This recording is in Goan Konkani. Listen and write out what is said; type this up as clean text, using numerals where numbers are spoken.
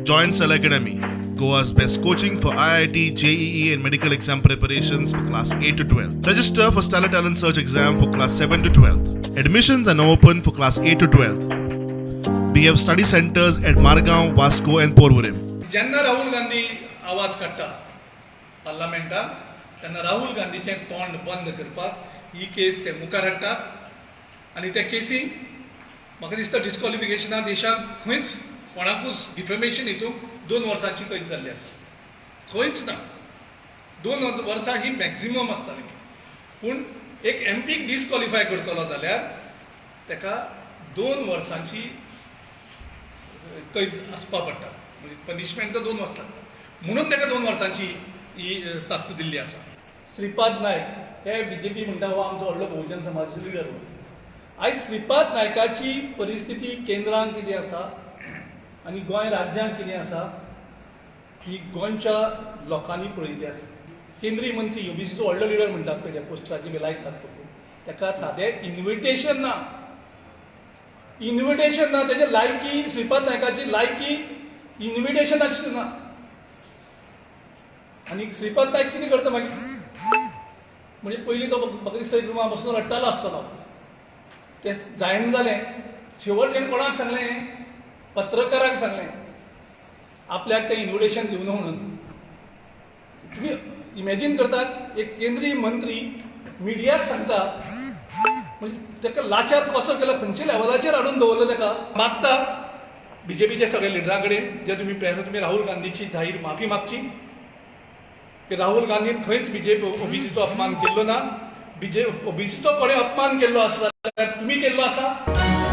Join Stellar Academy, Goa's best coaching for IIT, JEE, and medical exam preparations for class 8 to 12. Register for Stellar Talent Search exam for class 7 to 12. Admissions are now open for class 8 to 12. We have study centers at Margao, Vasco, and Porvorim. जेन्ना राहुल गांधी आवाज काडटा पार्लमेंटात, तेन्ना राहुल गांधीचें तोंड बंद करपाक ही केस ते मुखार हाडटात. आनी त्या केसीक म्हाका दिसता डिस्कॉलिफिकेशना देशाक खंयच कोणाकूच डिफेमेशन हितून 2 वर्सांची कैद जाल्ली आसा, खंयच ना. 2 वर्सां ही मॅक्झिमम आसताली, पूण एक एमपीक डिस्कॉलिफाय करतलो जाल्यार ताका 2 वर्सांची कैद आसपा पडटा, म्हणजे पनिशमेंट तर 2 वर्सां लागता. म्हणून ताका 2 वर्सांची ही सक्ती दिल्ली आसा. श्रीपाद नायक हे बीजेपी म्हणटा, हो आमचो व्हडलो बहुजन समाजाचो लिडर म्हणून. आयज श्रीपाद नायकाची परिस्थिती केंद्रान कितें आसा आनी गोंय राज्यांत कितें आसा, ही गोंयच्या लोकांनी पळयल्ली आसा. केंद्रीय मंत्री, ओबीसीचो व्हडलो लिडर म्हणटात पळय, त्या पोस्टराचे बी लायतात पळय, ताका सादें इन्विटेशन ना, इन्विटेशन ना. त्याच्या लायकी, श्रीपाद नायकाची लायकी इन्विटेशनाची ना. आनी श्रीपाद नायक कितें करता मागीर? म्हणजे पयलीं तो म्हाका दिसता एक रुमा बसून रडटालो आसतलो. ते जायना जालें. शेवट तेणें कोणाक सांगलें? पत्रकारांक सांगलें आपल्याक तें इन्विटेशन दिवना म्हणून. तुमी इमॅजीन करतात, एक केंद्रीय मंत्री मिडियाक सांगता, म्हणजे ताका लाचार कसो केलो, खंयच्या लेवलाचेर हाडून दवरलो ताका. मागता बीजेपीच्या सगळ्या लिडरां कडेन, जे तुमी प्रेस, तुमी राहुल गांधीची जाहीर माफी मागची की राहुल गांधीन खंयच बीजेपी ओबीसीचो अपमान केल्लो ना. बीजे ओबीसीचो कोणें अपमान केल्लो आसा जाल्यार तुमी केल्लो आसा.